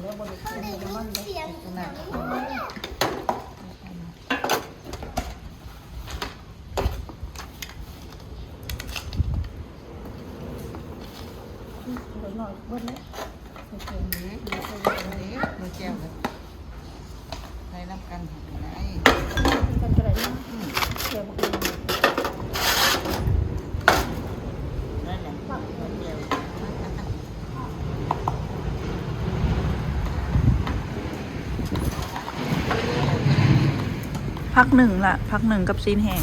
ແລ້ວບໍ່ໄດ້ເອົານ້ຳມັນເດ້ ເອົານ້ຳ ເບິດໜ້ອຍເບິດແລ້ວ ໃສ່ແຈ່ວ ໃສ່ແຈ່ວ ໃສ່ນຳກັນໄດ້ ນຳກັນກໍໄດ້ເນາະ ອືມ ແຈ່ວບັກຫຸ່ງ ນັ້ນແຫຼະ ໃສ່ແຈ່ວ ຜັກໜຶ່ງລະ ຜັກໜຶ່ງກັບຊີ້ນແຫ້ງ.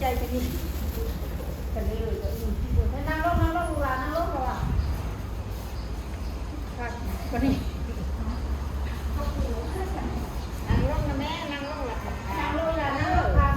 ໃຈກັນນີ້ ກັນເລີຍ ກໍອີກ ນັ່ງລົງ ນັ່ງລົງ ລູກຫຼານ ນັ່ງລົງ ລະວ່າ ຄັກ ບັດນີ້ ນັ່ງລົງນະແມ່ ນັ່ງລົງ ລະ ນັ່ງລົງ ລະ ນັ່ງລົງ ເອີ.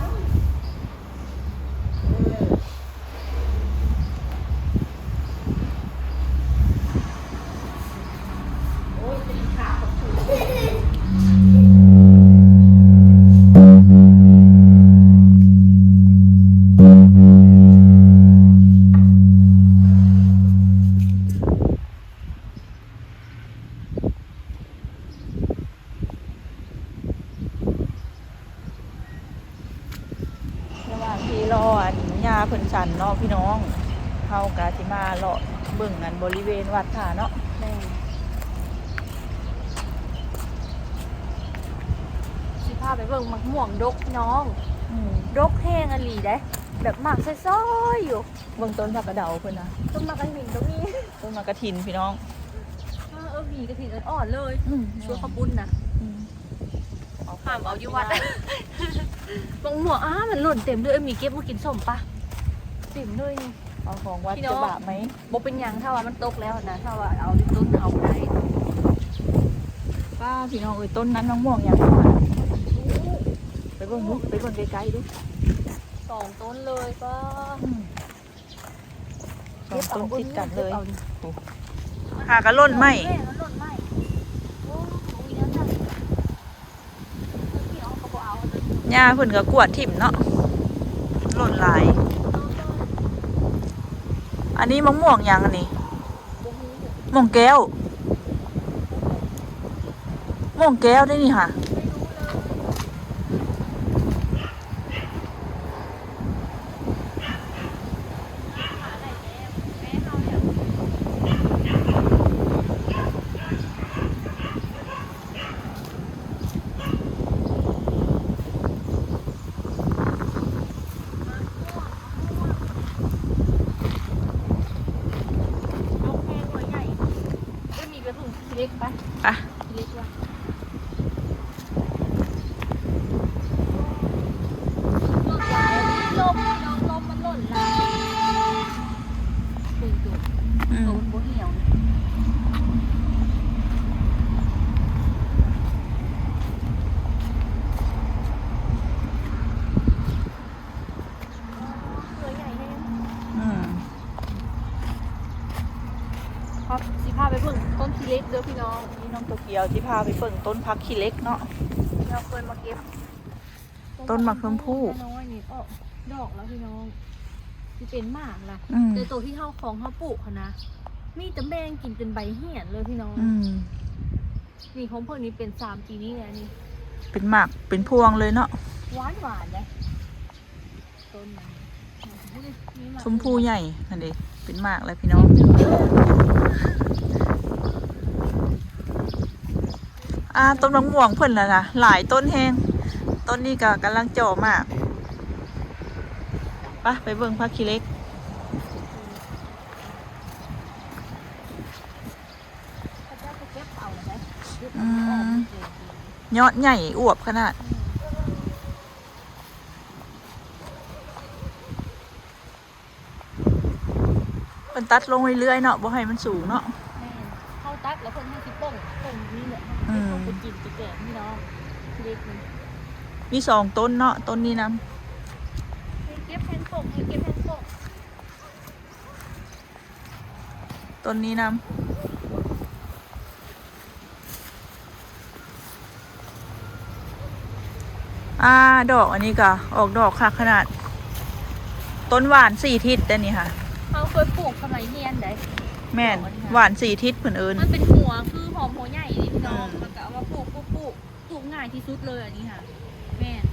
ລະຫວ່າງທີ່ລໍອັນຍ່າເພິ່ນສັນເນາະພີ່ນ້ອງ ເຮົາກະຊິມາເລາະເບິ່ງອັນບໍລິເວນວັດທ່າເນາະ. ແມ່ນ ຊິພາໄປເບິ່ງໝາກມ່ວງດົກພີ່ນ້ອງ. ອືມ ດົກແຮງອີ່ຫຼີເດ້ ແບບໝາກຊອຍໆຢູ່. ເບິ່ງຕົ້ນຜັກກະເດົາເພິ່ນນະ ຕົ້ນໝາກກະຖິນກໍມີ ຕົ້ນໝາກກະຖິນພີ່ນ້ອງ. ເອີ ເອີ ໝາກກະຖິນອ່ອນໆເລີຍ. ອືມ ຊວນເຂົ້າປຸ້ນນະ. ອືມ ຫ້າມເອົາຢູ່ວັດ. ໝາກມ່ວງ ອ້າ ມັນຫຼົ່ນເຕັມເລີຍ. ເອີ ມີເກັບມາກິນສົ້ມປະ ເຕັມເລີຍນີ້. ເອົາຂອງວັດ ພີ່ນ້ອງ ຈະບາບໄໝ? ບໍ່ເປັນຫຍັງ ຖ້າວ່າມັນຕົກແລ້ວນະ ຖ້າວ່າເອົາຢູ່ຕົ້ນເອົາບໍ່ໄດ້. ປ້າ ພີ່ນ້ອງເອີຍ ຕົ້ນນັ້ນໝາກມ່ວງຫຍັງ? ໄປເບິ່ງດູ ໄປເບິ່ງໃກ້ໆດູ. ສອງຕົ້ນເລີຍປ້າ. ອືມ ສອງຕົ້ນຕິດກັນເລີຍ. ຫາກະຫຼົ່ນໄມ້. ຍ່າເພິ່ນກໍກວາດຖິ້ມເນາະ ຫຼົ່ນຫຼາຍ. ອັນນີ້ໝາກມ່ວງຫຍັງອັນນີ້? ມ່ວງແກ້ວ. ມ່ວງແກ້ວໄດ໋ນີ້ຫາ. ອືມ. ຊິພາໄປເບິ່ງຕົ້ນຂີ້ເຫຼັກເດີພີ່ນ້ອງ. ນີ້ນ້ອງໂຕກຽວຊິພາໄປເບິ່ງຕົ້ນຜັກຂີ້ເຫຼັກເນາະ. ເຮົາເຄີຍມາເກັບ ຕົ້ນໝາກຊົມພູ້ນ້ອຍນີ້ອອກດອກແລ້ວພີ່ນ້ອງ ຊິເປັນໝາກລະ. ອືມ ແຕ່ໂຕທີ່ເຮົາ ຂອງເຮົາປູກຫັ້ນນະ ມີແຕ່ແມງກິນຈົນໃບຫ້ຽນເລີຍພີ່ນ້ອງ. ອືມ ນີ້ຂອງເພິ່ນນີ້ເປັນສາມປີນີ້ແຫຼະນີ້ ເປັນໝາກເປັນພວງເລີຍເນາະ. ຫວານຫວານເດ້ ຕົ້ນມັນ ຊົມພູໃຫຍ່ຫັ້ນເດ້ ເປັນໝາກແລ້ວພີ່ນ້ອງ. ອ່າ ຕົ້ນໝາກມ່ວງເພິ່ນລະນະ ຫຼາຍຕົ້ນແຮງ. ຕົ້ນນີ້ກໍກຳລັງຈ່ອໝາກ. ໄປ ໄປເບິ່ງຜັກຂີ້ເຫຼັກ. ເຂົາເຈົ້າໄປເກັບເອົາແລ້ວໄດ໋. ອືມ ຍອດໃຫຍ່ອວບຂະໜາດ. ອືມ ເພິ່ນຕັດລົງເລື້ອຍໆເນາະ ບໍ່ໃຫ້ມັນສູງເນາະ. ແມ່ນ ເຮົາຕັດແລ້ວເພິ່ນຍັງຊິປົ່ງ ປົ່ງນີ້ແຫຼະ. ອືມ ເຮົາຊິໄປປົ່ງໄປກິນໄປແກງນີ້ເນາະ. ເລັກນີ້ ມີສອງຕົ້ນເນາະ ຕົ້ນນີ້ນຳ. ເກັບແພງປົ່ງ ເກັບແພງປົ່ງ. ຕົ້ນນີ້ນຳ. ອ່າ ດອກອັນນີ້ກະອອກດອກຄັກຂະໜາດ. ຕົ້ນຫວານສີ່ທິດໄດ໋ນີ້ຫະ. ເຮົາເຄີຍປູກສະໄໝຮຽນໄດ໋. ແມ່ນ ຫວານສີ່ທິດເພິ່ນເອີ້ນ. ມັນເປັນຫົວຄືຫອມຫົວໃຫຍ່ນີ້ພີ່ນ້ອງ. ອືມ ແລ້ວກະເອົາມາປູກ ປູກ ປູກ ປູກງ່າຍທີ່ສຸດເລີຍອັນນີ້ຫະ. ແມ່ນ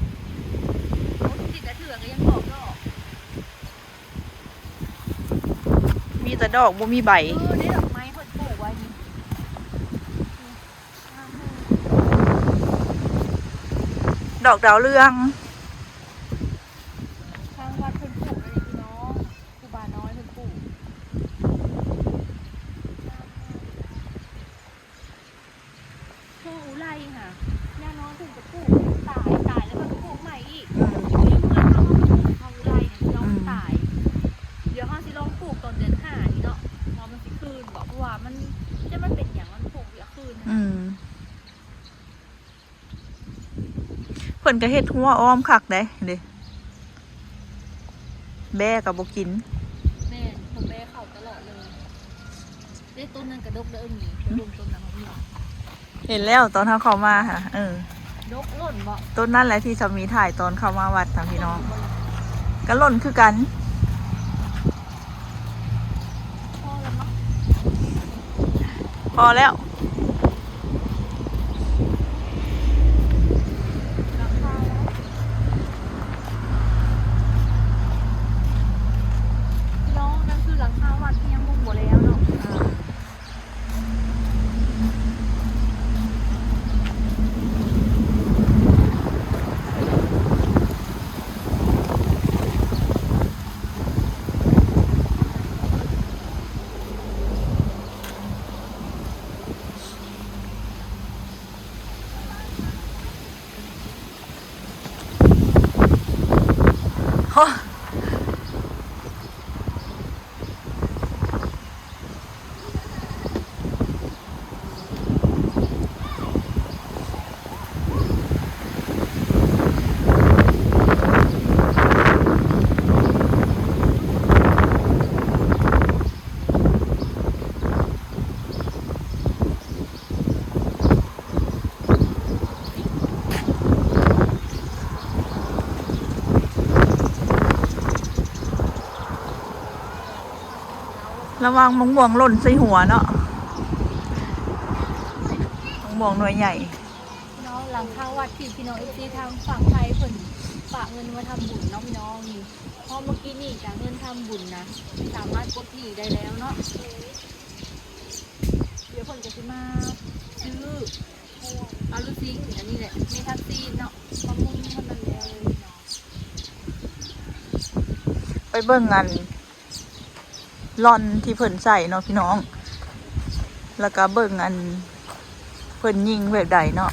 ໂອ້ ຕິດແຕ່ເທື່ອກະຍັງອອກດອກ. ມີແຕ່ດອກ ບໍ່ມີໃບ. ເອີ ໄດ້ດອກໄມ້ເພິ່ນປູກໄວ້ນີ້ ດອກດາວເຮືອງ. ທາງວັດເພິ່ນປູກໄວ້ນີ້ພີ່ນ້ອງ ຄູບານ້ອຍເພິ່ນປູກ. ເຮືອງອຸໄລຫະ ຍ່ານ້ອຍເພິ່ນກະປູກ ຕາຍ ຕາຍແລ້ວເພິ່ນກະປູກໃໝ່ອີກ. ອືມ ຢູ່ເຮືອນເຮົາ ເຮົາປູກເຮືອງອຸໄລນະ ລອງ ອືມ ຕາຍ. ດຽວເຮົາຊິລອງປູກຕອນເດືອນຫ້ານີ້ເນາະ ວ່າມັນຊິຄືນບໍ່ ເພາະວ່າມັນ ຈັກມັນເປັນຫຍັງ ມັນປູກ ອືມ ເພິ່ນກະເຮັດຮົ້ວອ້ອມຄັກເດ້ ເດ້ ແບ້ກະບໍ່ກິນ. ແມ່ນ ເພິ່ນແບ້ເຂົ້າຕະຫຼອດເລີຍ. ເດ້ ຕົ້ນນັ້ນກະດົກເດີ ເບິ່ງຕົ້ນນັ້ນ ເຫັນແລ້ວຕອນເຮົາເຂົ້າມາຫະ. ເອີ ດົກລົ້ນບໍ່? ຕົ້ນນັ້ນແຫຼະທີ່ສາມີຖ່າຍຕອນເຂົ້າມາວັດນະພີ່ນ້ອງ. ກະລົ້ນຄືກັນ. ພໍແລ້ວ ພີ່ນ້ອງ ນັ້ນຄືຫຼັງຄາວັດທີ່ຍັງມຸງບໍ່ແລ້ວເນາະ. ລະວັງໝາກມ່ວງຫຼົ່ນໃສ່ຫົວເນາະ ໝາກມ່ວງໜ່ວຍໃຫຍ່. ເນາະ ຫຼັງຄາວັດທີ່ພີ່ນ້ອງເອັຟຊີທາງຝັ່ງໄທເພິ່ນຝາກເງິນມາທຳບຸນເນາະພີ່ນ້ອງ. ນີ້ ເພາະເມື່ອກີ້ນີ້ກະເງິນທຳບຸນນະ ສາມາດປົດໜີ້ໄດ້ແລ້ວເນາະ. ດຽວເພິ່ນກະຊິມາຊື້ອາລູຊິງ ອັນນີ້ແຫຼະ ເມທາຊີນເນາະ ບຳລຸງໃຫ້ມັນແລ້ວເລີຍເນາະ. ໄປເບິ່ງອັນ ລ່ອນທີ່ເພິ່ນໃສ່ເນາະພີ່ນ້ອງ ແລ້ວກະເບິ່ງອັນ ເພິ່ນຍິງແບບໃດເນາະ.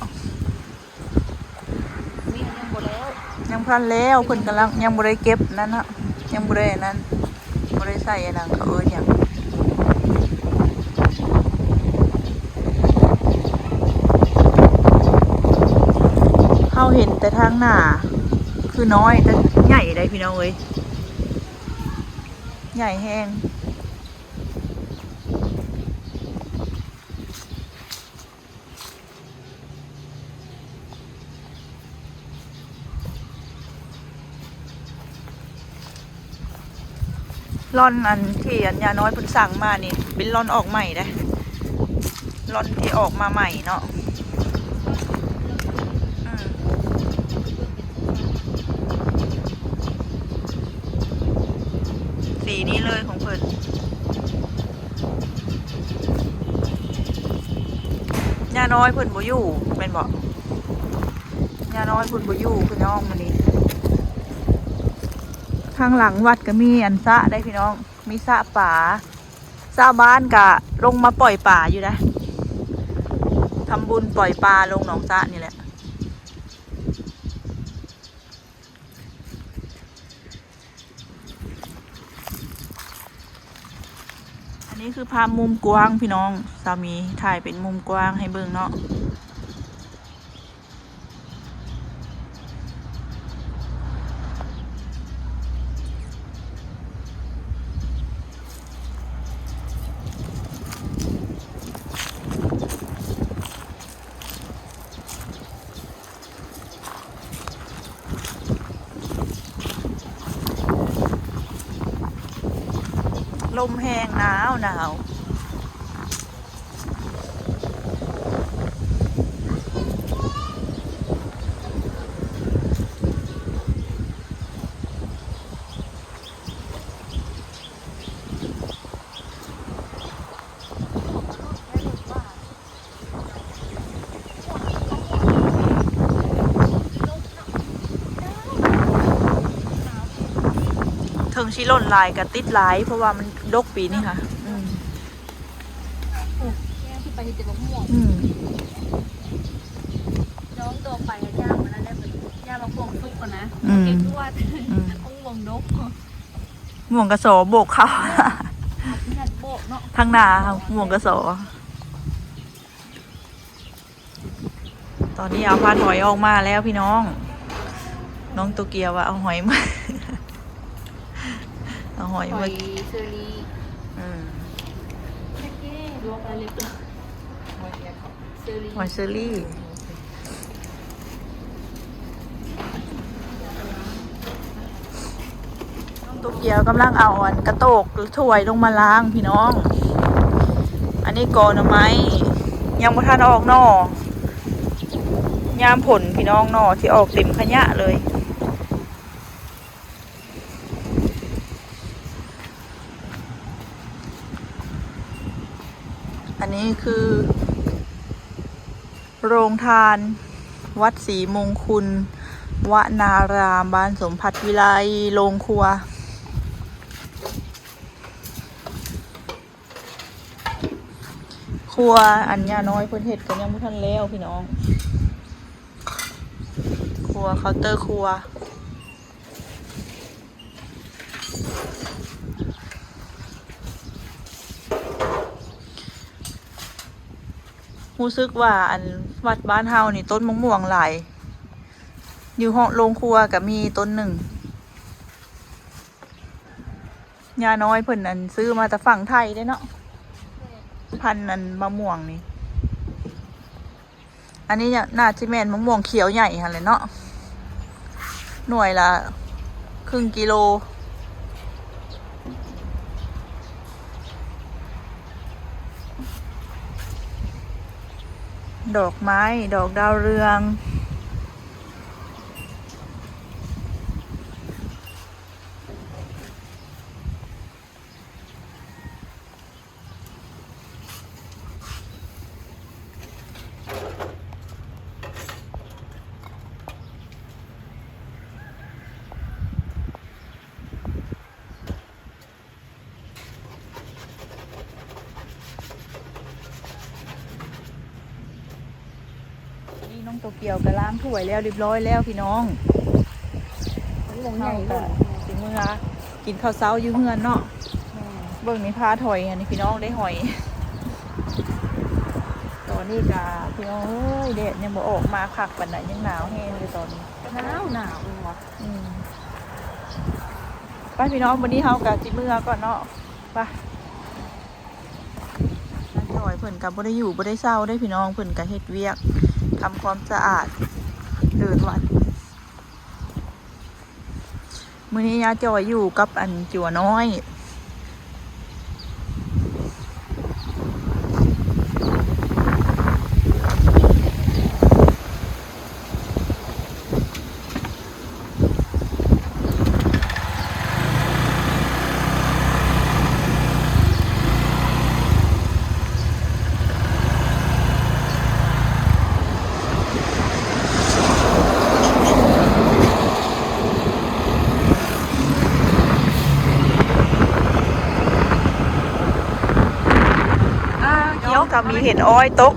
ນີ້ຍັງບໍ່ແລ້ວ ຍັງບໍ່ທັນແລ້ວ ເພິ່ນກຳລັງ ຍັງບໍ່ໄດ້ເກັບນັ້ນເນາະ ຍັງບໍ່ໄດ້ອັນນັ້ນ ບໍ່ໄດ້ໃສ່ອັນນັ້ນ ເຂົາເອີ້ນຫຍັງ. ເຮົາເຫັນແຕ່ທາງໜ້າຄືນ້ອຍ ແຕ່ໃຫຍ່ໃດ໋ພີ່ນ້ອງເອີຍ ໃຫຍ່ແຮງ. ລອນອັນທີ່ອັນຍ່ານ້ອຍເພິ່ນສັ່ງມານີ້ ເປັນລອນອອກໃໝ່ເດ້ ລອນທີ່ອອກມາໃໝ່ເນາະ. ອືມ ສີນີ້ເລີຍຂອງເພິ່ນ. ຍ່ານ້ອຍເພິ່ນບໍ່ຢູ່ແມ່ນບໍ່? ຍ່ານ້ອຍເພິ່ນບໍ່ຢູ່ພີ່ນ້ອງມື້ນີ້. ທາງຫຼັງວັດກໍມີອັນສະໄດ໋ພີ່ນ້ອງ ມີສະປາ. ຊາວບ້ານກະລົງມາປ່ອຍປາຢູ່ໄດ໋ ທຳບຸນປ່ອຍປາລົງໜອງສະນີ້ແຫຼະ. ອັນນີ້ຄືພາບມຸມກວ້າງພີ່ນ້ອງ ສາມີຖ່າຍເປັນມຸມກວ້າງໃຫ້ເບິ່ງເນາະ. ລົມແຮງ ໜາວ ໜາວ. ເຖິງຊິຫຼົ່ນຫຼາຍກໍຕິດຫຼາຍ ເພາະວ່າມັນດົກປີນີ້ຫະ. ອືມ ໂອ້ ແມ່ຊິໄປເຮັດແຕ່ບັກມ່ວງ. ອືມ ນ້ອງຕໍ່ໄປ ຍ່າງມັນນັ້ນແຫຼະ ຍ່າງບັກມ່ວງສຸກກ່ອນນະ. ອືມ ເກັບດ້ວຍ. ອືມ ບັກມ່ວງດົກ. ມ່ວງກະສໍໂບກເຂົ້າ ທາງໜ້າມ່ວງກະສໍ. ຕອນນີ້ເອົາພັນຫອຍອອກມາແລ້ວພີ່ນ້ອງ. ນ້ອງໂຕກຽວວ່າເອົາຫອຍມາ ເອົາຫອຍມາ ຫອຍເຊີຣີ. ເອີ ຫອຍເຊີຣີ. ໂຕກຽວກຳລັງເອົາອັນກະໂຕກຖ້ວຍລົງມາລ້າງພີ່ນ້ອງ. ອັນນີ້ກໍໜໍ່ໄມ້ ຍັງບໍ່ທັນອອກໜໍ່ ຍາມຝົນພີ່ນ້ອງ ໜໍ່ຊິອອກເຕັມຂະຫຍະເລີຍ. ອັນນີ້ຄື ໂຮງທານວັດສີມົງຄຸນວະນາລາມ ບ້ານສົມພັດວິໄລ. ໂຮງຄົວ ຄົວອັນຍ່ານ້ອຍເພິ່ນເຮັດກໍຍັງບໍ່ທັນແລ້ວພີ່ນ້ອງ. ຄົວ ເຄົາເຕີຄົວ. ຮູ້ສຶກວ່າອັນວັດບ້ານເຮົານີ້ຕົ້ນມະມ່ວງຫຼາຍ ຢູ່ຫ້ອງໂຮງຄົວກໍມີຕົ້ນໜຶ່ງ. ຍ່ານ້ອຍເພິ່ນອັນຊື້ມາແຕ່ຝັ່ງໄທເດ້ເນາະ ພັນອັນມະມ່ວງນີ້. ອັນນີ້ໜ້າຊິແມ່ນມະມ່ວງຂຽວໃຫຍ່ຫັ້ນແຫຼະເນາະ ໜ່ວຍລະເຄິ່ງກິໂລ. ດອກໄມ້ ດອກດາວເຮືອງ. ນີ້ນ້ອງໂຕກຽວກໍລ້າງຖ້ວຍແລ້ວຮຽບຮ້ອຍແລ້ວພີ່ນ້ອງ. ໂອ້ ໃຫຍ່ ເຮົາກໍ ເດ້ ຊິເມືອກິນເຂົ້າເຊົ້າຢູ່ເຮືອນເນາະ. ແມ່ນ ເບິ່ງນີ້ພາຖອຍຫັ້ນນີ້ພີ່ນ້ອງ ໄດ້ຫອຍ. ຕອນນີ້ກໍພີ່ນ້ອງເອີຍ ແດດຍັງບໍ່ອອກມາຄັກປານໃດ ຍັງໜາວແຮງຢູ່ຕອນນີ້ ໜາວ ໜາວ ເອີ ວ່າ. ອືມ ໄປພີ່ນ້ອງ ບັດນີ້ເຮົາກໍຊິເມືອກ່ອນເນາະ ໄປ. ນ້າຈ້ອຍເພິ່ນກໍບໍ່ໄດ້ຢູ່ບໍ່ໄດ້ເຊົາເດ້ພີ່ນ້ອງ ເພິ່ນກໍເຮັດວຽກທຳຄວາມສະອາດເດີ່ນວັດ. ມື້ນີ້ນ້າຈ້ອຍຢູ່ກັບອັນຈົວນ້ອຍ ຖ້າມີເຫັນອ້ອຍຕົກ